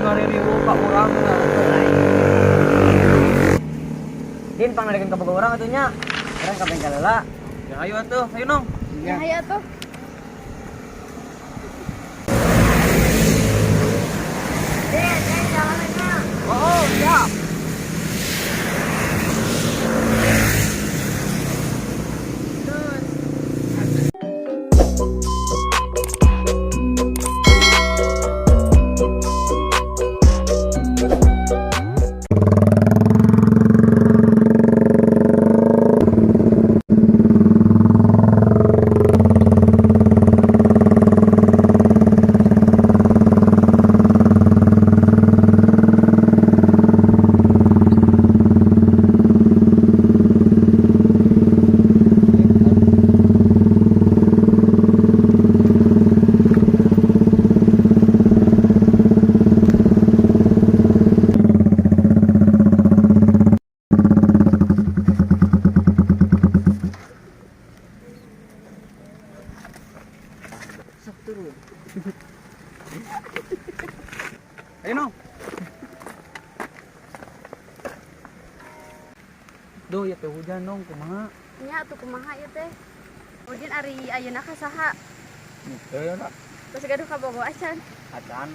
ngaririweuh ka urang. Din pangnalikeun ka boga urang atuh nya. Urang ka bengkel heula. Ya ayo atuh, ayo Nong. Ya hayu atuh. Din, jalan nya. Oh, siap. Ayo Nong. Duh, ya teh hujan Nong, kumaha? Nya atuh kumaha ieu teh? Udin ari ayeuna ka saha? Henteu lah. Terus gaduh kabogoh acan. Acan.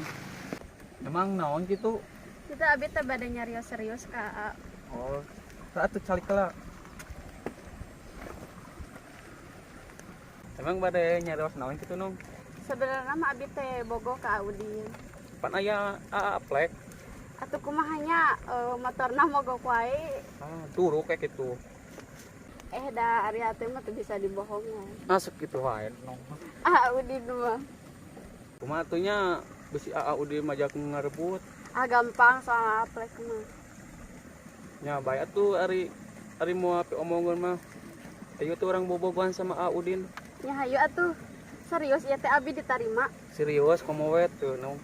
Emang naon kitu? Kita abi teh bade nyarios serius ka Aa. Oh, atuh calik lah. Emang bade nyarios naon kitu Nong? Sebenarnya mah abi teh bogoh ka Udin. Pan aya Aa Aplek. Atuh kumaha nya motorna mogok wae. Ah, turu kayak gitu. Da ari hate mah teu bisa dibohongan. Ah, sakitu wae Nong. Ah Udin mah. Kumaha atuh nya bisi Aa Udin majak ngarebut. Ah gampang soal Aplek mah. Nya bae atuh ari ari moal piomongeun mah. Ayo tuh orang bobogohan sama Aa Udin. Nya hayu atuh. Serius ieu teh abi ditarima. Serius komo we tuh Nong.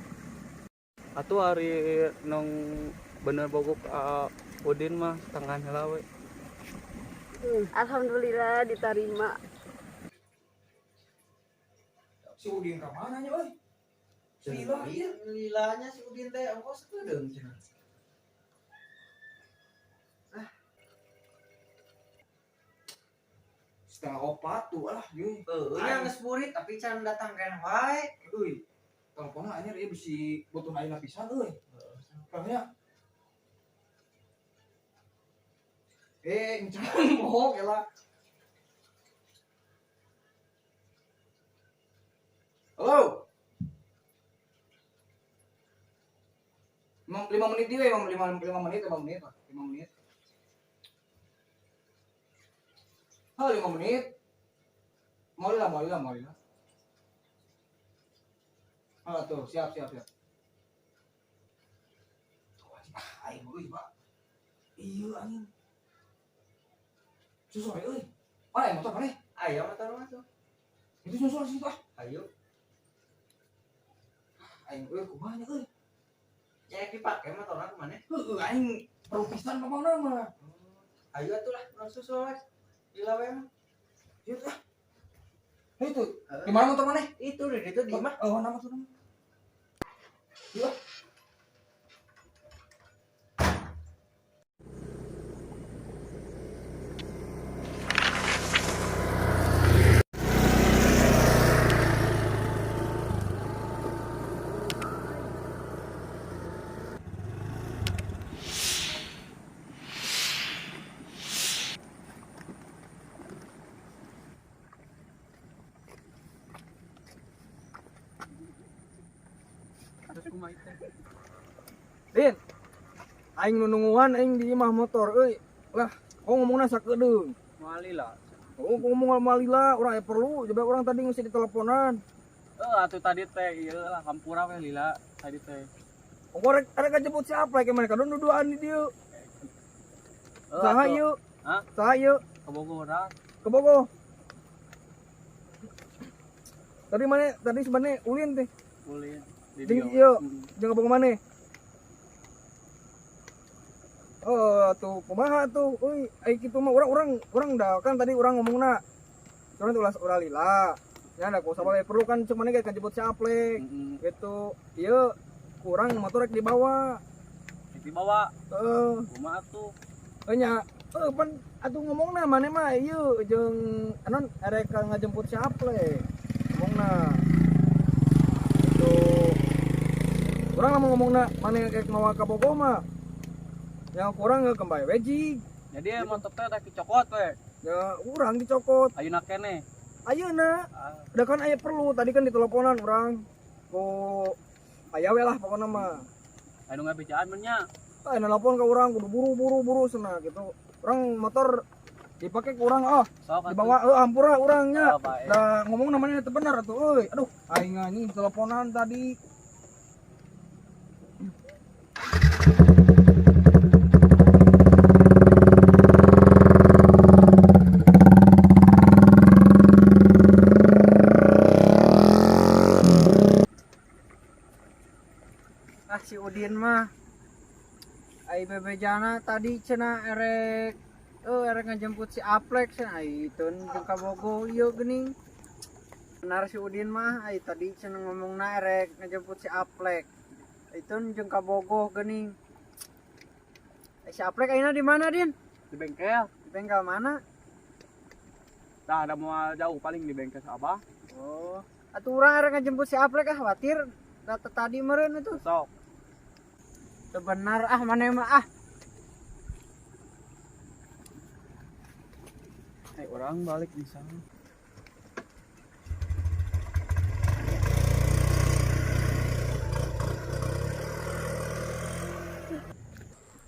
Atuh ari Nong bener bogoh ka Aa Udin mah tangan heula we. Alhamdulillah diterima. Si Udin ka mana nya euy? Lila ieu. Lilanya si Udin teh ongkos kedeung cenah. Ah. 3:30 tuh lah ieu. Heueuh nya geus burit tapi can datang keneh wae. Euy. Teleponna anjir ieu bisi butuh ayeuna pisan euy. Karena encan bohong elah. Halo. 5 menit deui, 5 menit, 5 menit lah, 5 menit. Halo, 5 menit. Mau lah, mau lah, mau lah. Halo tuh, siap, siap, siap. Tuh, ah, aing euy, Pak. Iya anjing. Susul euy. Mana motor mana? Ayo motor mah tuh. Itu susul situ ah. Ayo. Aing euy kumaha nya euy? Ya dipake motorna kumaha? Heueuh aing perlu pisan pokona mah. Ayo atuh lah, urang susul we. Lila we mah. Ieu tah. Itu. Di mana motor maneh? Itu di ditu di imah. Oh, nama tuh nama. Iya. Din, aing nu nungguan aing di imah motor euy. Lah, kok ngomongna sakedeung? Moal lila. Oh, ngomong moal lila, urang aya perlu, coba urang tadi ngeusi diteleponan. Atuh tadi teh ieu lah hampura we lila tadi teh. Oh, rek kajebut si Aplek mana kadon duduan di dieu. Saha ieu? Hah? Saha ieu? Ka Bogor urang. Ka Bogor. Tadi mana? Tadi sebenarnya ulin teh. Ulin. Di Jeung dieu. ieu, jeung ka Bogor maneh. Oh, tuh kumaha tuh? Euy, ai kitu mah urang dah kan tadi urang ngomongna. Urang tuh ulah ulah lila. Ya da ku sabab perlu kan cuma maneh kajebut si Aplek. Gitu. Ieu Kurang motor rek dibawa. Dibawa. Heeh. Kumaha tuh? Nya, pan atuh ngomongna maneh mah ieu jeung anon erek ngajemput si Aple. Ngomongna. Itu urang lamun ngomongna maneh rek mawa ka Bogo mah. Ya kurang kembali wejig. Jadi motor teh rek dicokot we. Ya urang dicokot. Ayeuna keneh. Ayeuna. Udah kan aya perlu tadi kan diteleponan urang. Ku aya we lah pokona mah. Anu ngabejaan mah nya. Ah, nelpon ke urang kudu buru-buru cenah gitu. Urang motor dipake ku urang ah. Sok Dibawa hampura urangnya. Oh, bae. Da ngomong namanya teu bener atuh euy. Aduh, aing anjing teleponan tadi. Ah si Udin mah ai bebejana tadi cenah erek erek ngejemput si Aplek cenah ai teu jeung ka Bogo ieu geuning. Benar si Udin mah ai tadi cenah ngomongna erek ngejemput si Aplek. Ai teu jeung ka Bogo geuning. Ai si Aplek ayeuna di mana, Din? Di bengkel. Di bengkel mana? Tah ada moal jauh paling di bengkel si Abah. Oh, atuh urang erek ngejemput si Aplek ah khawatir data tadi meureun atuh. Sok. Teu benar ah maneh mah ah. Orang balik di sana.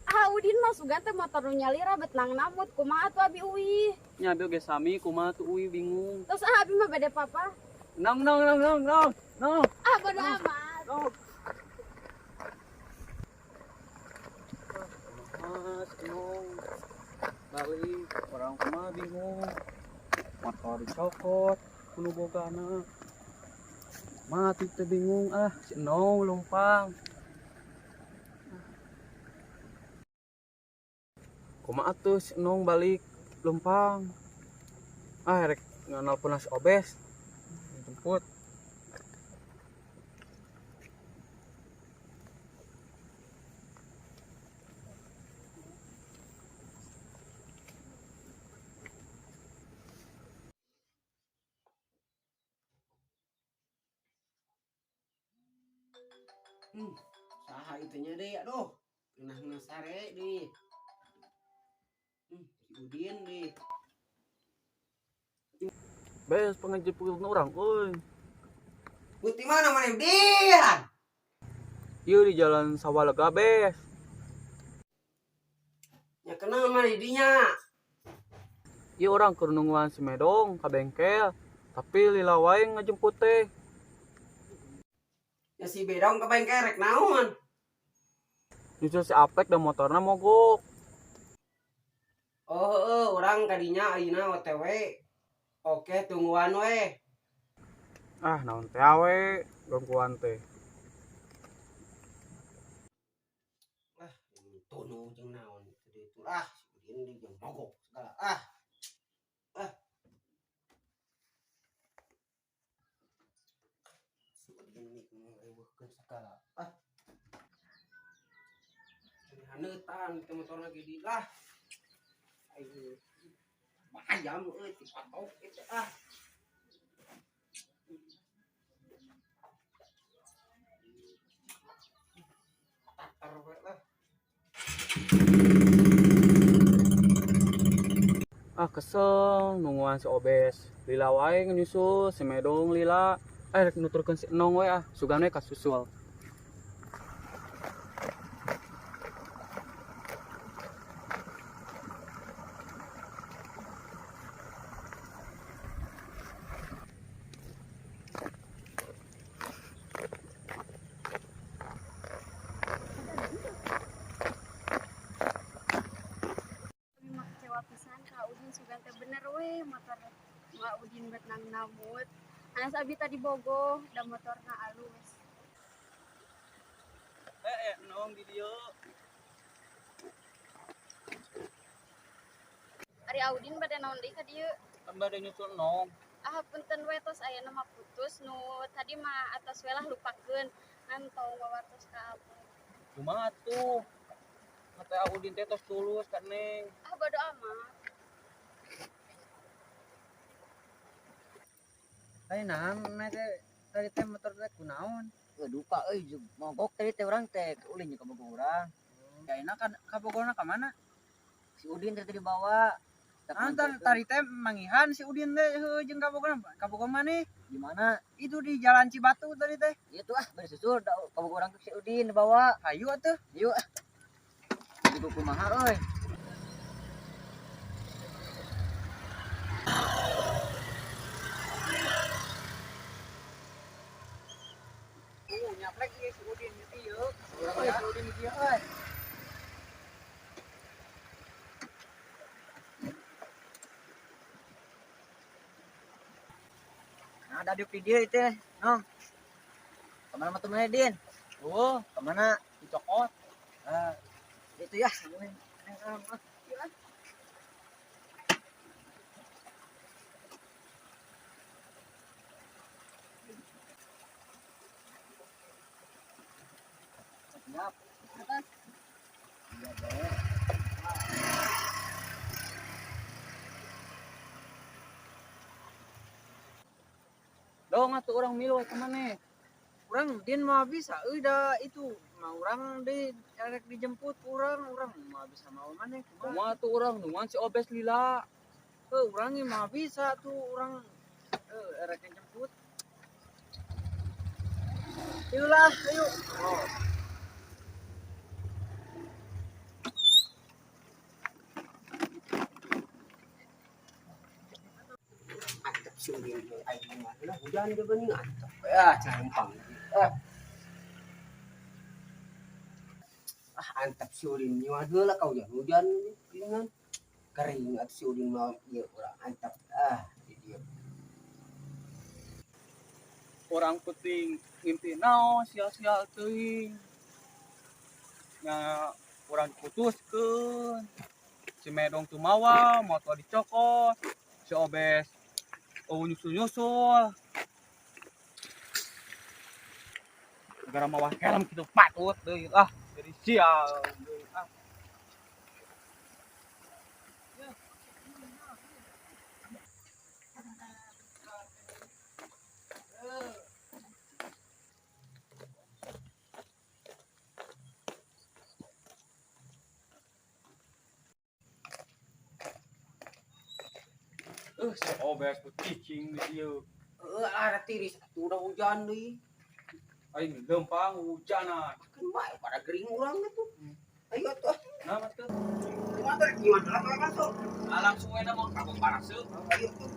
Ah Udin mah sugan teh motor nu nyalira bet nang namut kumaha atuh abi uih. Nya abi oge sami kumaha tuh uih bingung. Terus ah abi mah bade papa. Nong nong nong nong nong. Nong. Ah bodo amat. Nong. Mas, nong. Balik orang kumaha bingung. Motor dicokot kudu bogana. Mati teh bingung ah si Nong lumpang. Kumaha tuh si Nong balik lumpang. Ah rek nganalpon si Obes. Jemput. Saha itunya deh, aduh, ngenah sare deh. Si Udin deh. Bes pengejemput orang, euy. Putih mana mana Udin? Ieu di jalan Sawah Lega bes. Ya kenal mana dinya? Ieu orang keur nungguan si Medong ka bengkel, tapi lila wae ngajemput teh. Ya si Bedong ke bengkel rek naon? Nyusul si Aplek dan motorna mogok. Oh, heeh, urang kadinya ayeuna OTW. Oke, tungguan we. Ah, naon teh we, gangguan teh. Ah, tunu jeung naon itu itu ah, si Udin jeung mogok segala. Ah. Ah. Si Udin ngeuweuhkeun segala. Ah. Haneutan teh motor lagi di lah. Ayo. Ayam euy dipatok itu ah. Tatar we lah. Ah kesel nungguan si Obes. Lila wae nyusul si Medong lila. Rek nuturkeun si Enong we ah, sugan we kasusul. Abi mah kecewa pisan ka Udin sugan teh bener we motor ma Udin bet nang namut. Anas abi tadi bogoh da motorna alus. Nong di dieu. Ari Audin bade naon deui ka dieu? Kan bade nyusul Nong. Ah punten we tos ayeuna mah putus nu tadi mah atos we lah lupakeun. Nantong wawartos ka Aplek. Kumaha tuh? Kata Udin teh tos tulus ka Neng. Ah, bodo amat. Ai nah, maneh teh tadi teh motor teh kunaon? Duka euy mogok tadi teh urang teh ulin ka bogoh urang. Ayeuna kan kabogona ka mana? Si Udin teh tadi dibawa. Antar tadi teh manggihan si Udin teh heuh jeung kabogona. Kabogoh maneh? Di mana? Itu di Jalan Cibatu tadi teh. Iya tuh ah, bari susul da kabogoh urang si Udin dibawa. Hayu atuh. Yuk ah. Jadi kumaha euy. Nyaplek ieu si Udin ieu ieu. Urang si Udin di dieu euy. Nah, ada di dieu teh, Nong. Kemana mah temennya, Din? Oh, Kemana? dicokot. Ah, itu ya, sambungin. Siap. Atas. Iya, boleh. Dong atuh urang milu ka maneh. Urang Din mah bisa euy da itu mah urang di erek dijemput urang urang mah bisa mau maneh kumaha. Kumaha tuh urang nungguan si Obes lila. Heuh urang ge mah bisa tuh urang erek dijemput. Ayolah, ayo. Oh. Antep si Udin aing mah lah hujan ge geuning antep. Ya cangpang. Ah. Ah antep si Udin nyiwa heula ka hujan-hujan geuningan. Kering atuh si Udin mah ieu urang antep ah di dieu. Urang penting ngimpi naon sia-sia teuing. Nya urang diputuskeun. Si Medong teu mawa, motor dicokot. Si Obes oh nyusul-nyusul. Gara mawa helm kitu patut deui ah, jadi sial deui ah. Si Obes cicing di dieu. Heuh ada tiris atuh udah hujan deui. Aing lempang hujanan. Kan bae pada gering urang atuh. Ayo atuh. Nah, mas tuh. Kumaha teh gimana lah masuk. Nah, langsung we mah kabung paraseup. Ayo tuh.